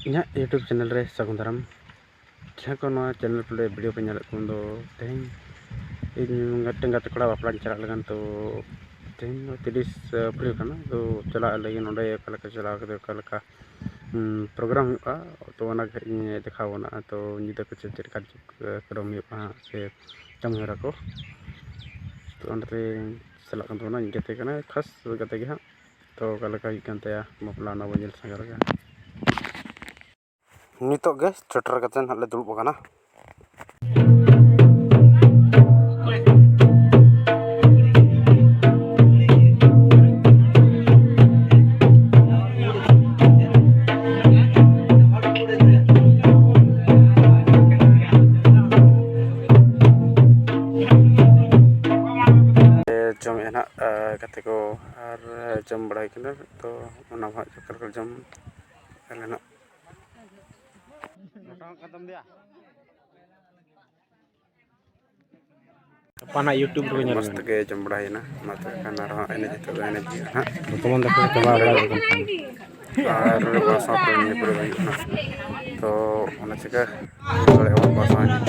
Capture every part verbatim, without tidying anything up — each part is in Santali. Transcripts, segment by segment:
ᱤᱧᱟᱹᱜ YouTube ᱪᱮᱱᱮᱞ ᱨᱮ ᱥᱟᱹᱜᱩᱱ ᱫᱟᱨᱟᱢ᱾ ᱡᱟᱦᱟᱸ ᱠᱚ ᱱᱚᱣᱟ ᱪᱮᱱᱮᱞ ᱯᱞᱮ ᱵᱷᱤᱰᱤᱭᱳ ᱠᱚ ᱧᱮᱞᱮᱫ ᱠᱚ ᱩᱱ ᱫᱚ ᱛᱮᱦᱮᱧ ᱤᱧ ᱢᱤᱫᱴᱮᱱ ᱜᱟᱛᱮ ᱠᱚᱲᱟ ᱵᱟᱯᱞᱟᱧ ᱪᱟᱞᱟᱜ ᱞᱟᱹᱜᱤᱫ, ᱛᱚ ᱛᱮᱦᱮᱧ ᱫᱚ ᱛᱤᱨᱤᱥ ᱮᱯᱨᱤᱞ ᱠᱟᱱᱟ᱾ ᱛᱚ ᱪᱟᱞᱟᱜ ᱞᱟᱹᱜᱤᱫ ᱱᱚᱸᱰᱮ ᱚᱠᱟ ᱞᱮᱠᱟ ᱪᱟᱞᱟᱣ ᱠᱟᱛᱮ ᱚᱠᱟ ᱞᱮᱠᱟ ᱯᱨᱳᱜᱨᱟᱢ ᱦᱩᱭᱩᱜᱼᱟ, ᱛᱚ ᱚᱱᱟ ᱜᱮ ᱦᱟᱸᱜ ᱤᱧ ᱫᱮᱠᱷᱟᱣ ᱵᱚᱱᱟ᱾ ᱛᱚ ᱧᱤᱫᱟᱹ ᱠᱚ ᱪᱮᱫ ᱪᱮᱫ ᱠᱟᱨᱡᱚᱠᱨᱚᱢ ᱦᱩᱭᱩᱜᱼᱟ ᱦᱟᱸᱜ ᱥᱮ ᱠᱟᱹᱢᱤ ᱦᱚᱨᱟ ᱠᱚ, ᱛᱚ ᱚᱸᱰᱮ ᱛᱮᱧ ᱪᱟᱞᱟᱜ ᱠᱟᱱ ᱛᱟᱵᱚᱱᱟ᱾ ᱤᱧ ᱜᱟᱛᱮ ᱠᱟᱱᱟᱭ, ᱠᱷᱟᱥ ᱜᱟᱛᱮ ᱜᱮ ᱦᱟᱸᱜ᱾ ᱛᱚ ᱚᱠᱟ ᱞᱮᱠᱟ ᱦᱩᱭᱩᱜ ᱠᱟᱱ ᱛᱟᱭᱟ ᱵᱟᱯᱞᱟ, ᱚᱱᱟ ᱵᱚᱱ ᱧᱮᱞ ᱥᱟᱸᱜᱮ ᱞᱮᱜᱮ᱾ ᱱᱤᱛᱚᱜ ᱜᱮ ᱥᱮᱴᱮᱨ ᱠᱟᱛᱮ ᱱᱟᱦᱟᱜ ᱞᱮ ᱫᱩᱲᱩᱵ ᱟᱠᱟᱱᱟ᱾ ᱡᱚᱢᱮᱫᱼᱟ ᱱᱟᱦᱟᱜ, ᱟᱨ ᱜᱟᱛᱮ ᱠᱚ ᱟᱨ ᱡᱚᱢ ᱵᱟᱲᱟᱭ ᱠᱟᱱᱟ᱾ ᱛᱚ ᱚᱱᱟ ᱢᱟ ᱦᱟᱸᱜ ᱪᱚᱠᱞᱮᱴ ᱠᱚ ᱡᱚᱢ ᱟᱞᱮ ᱱᱟᱦᱟᱜ᱾ ᱟᱯᱟᱱᱟᱜ YouTube ᱨᱮ ᱧᱮᱞ ᱢᱚᱡᱽ ᱢᱮ᱾ ᱛᱮᱜᱮ ᱡᱚᱢ ᱵᱟᱲᱟ ᱦᱩᱭᱱᱟ᱾ ᱢᱟ ᱛᱚᱵᱮ ᱠᱷᱟᱱ ᱟᱨᱦᱚᱸ ᱮᱱᱮᱡ ᱦᱤᱛᱚᱜ ᱫᱚ ᱮᱱᱮᱡ ᱦᱩᱭᱩᱜᱼᱟ ᱦᱟᱸᱜ᱾ ᱵᱚᱨᱛᱚᱢᱟᱱ ᱫᱚᱠᱚ ᱪᱟᱵᱟ ᱵᱟᱲᱟ ᱟᱠᱟᱱ ᱛᱟᱵᱚᱱᱟ᱾ ᱟᱨ ᱵᱟᱥᱟ ᱯᱮ ᱱᱤᱯᱩᱨ ᱦᱩᱭᱩᱜ ᱠᱟᱱᱟ᱾ ᱛᱚ ᱚᱱᱟ ᱪᱤᱠᱟᱹ ᱫᱟᱲᱮᱭᱟᱜᱼᱟ ᱵᱟᱥᱟ ᱦᱤᱡᱩᱜ᱾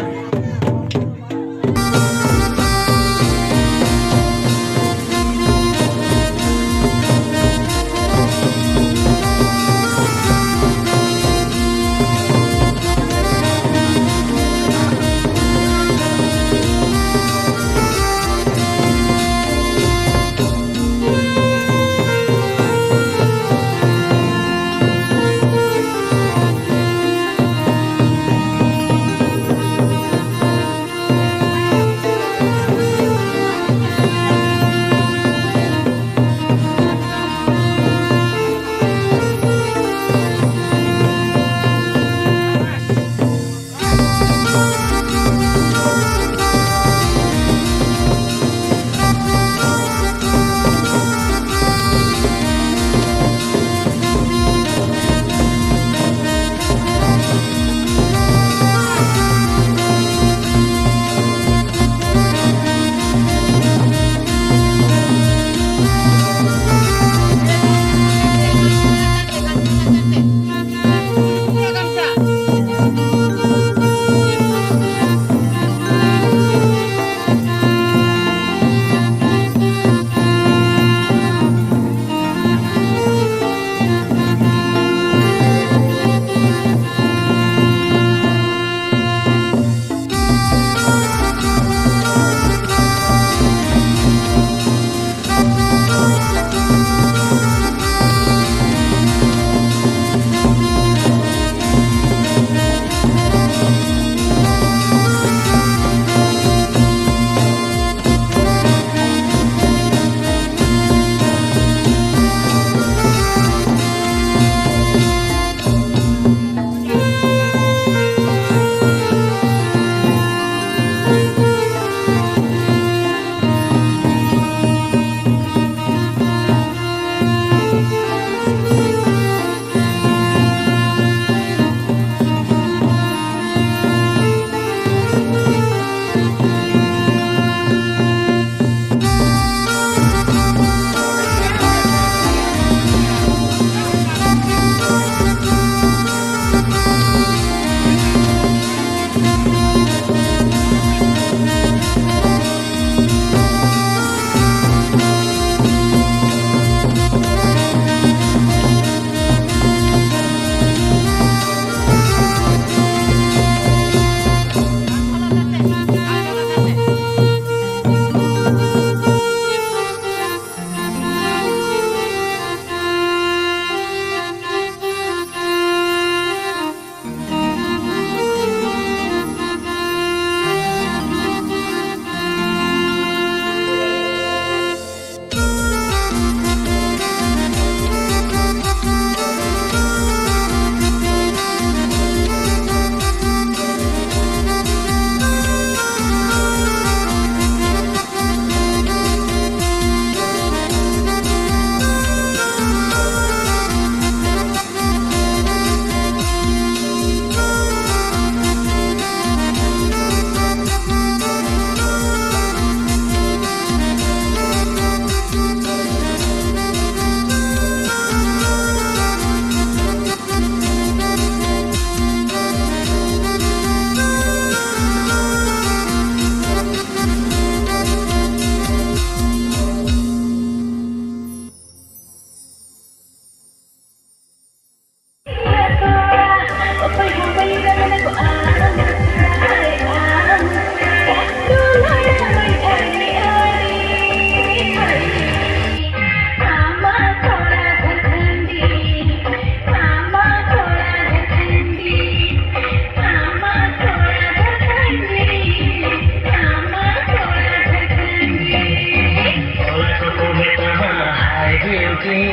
Beauty,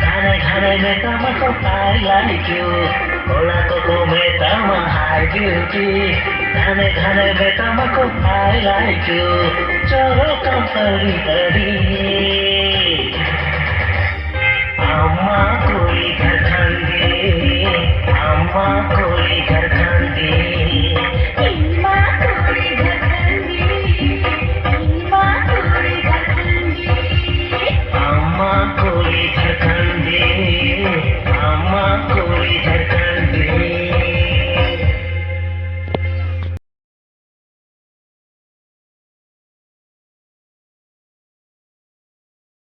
ᱜᱷᱟᱱᱮ ᱜᱷᱟᱱᱮ ᱢᱮᱛᱟᱢᱟᱠᱚ I like you᱾ ᱠᱚᱲᱟ ᱠᱚᱠᱚ ᱢᱮᱛᱟᱢᱟ hi beauty, ᱜᱷᱟᱱᱮ ᱜᱷᱟᱱᱮ ᱢᱮᱛᱟᱢᱟᱠᱚ I like you᱾ ᱪᱚᱨᱚᱠᱟᱢ ᱟᱹᱰᱤ ᱟᱹᱰᱤ᱾